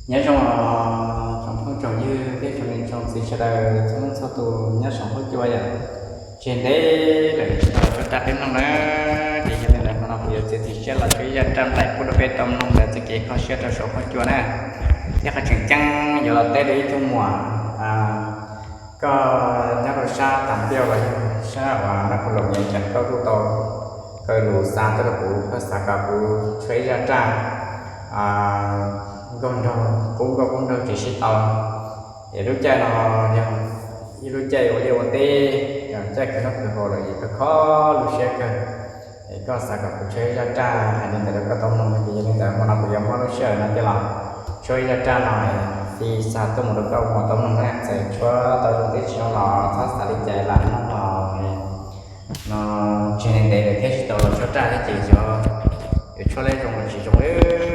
Nyob zoo os tsoom phooj tsoom ywg thiab tsoom niam tsoom txiv sawv daws txhua leej txhua tus nyob saum huab cua yom. Tsis ntev lawm tsis tau los cuab raj peb mloog na, ces yog li ntawd hmo no kuv yuav txiav txim siab los cuab ib zaj raj nplaim pub rau peb tau mloog ntawm txoj kev kho siab rau saum huab cua na. Thiab qhov tseem ceeb yuav los teb rau ib tug muam, koj nyob rau sab Tas Piauj los yog sab uas Nab Phu Loos, cas koj kuj tau kaw lus xa tuaj rau kuv, koj xav kom kuv tshuab ib zaj raj nkauj nraug, qub nkauj qub nraug tsis sib tau. Es lub caij no yog ib lub caij ua liaj ua teb, caij khwv noj khwv haus lawm es koj kho lub siab kawg. Es koj xav kom kuv tshuab ib zaj raj hais li ntawd rau koj tau mloog no ces yog li ntawd hmo no kuv yuav muab lub sij hawm no coj los tshuab ib zaj raj no, fij xa tuaj mus rau koj muam tau mloog na. Txawm tshuab tau zoo thiab tsis zoo los txhob xav li cas lam mloog los no. Tsis ntev lawm thiab tsis tau los cuab raj thiab ces xyov yuav tshuab li zoo los tsis zoo li.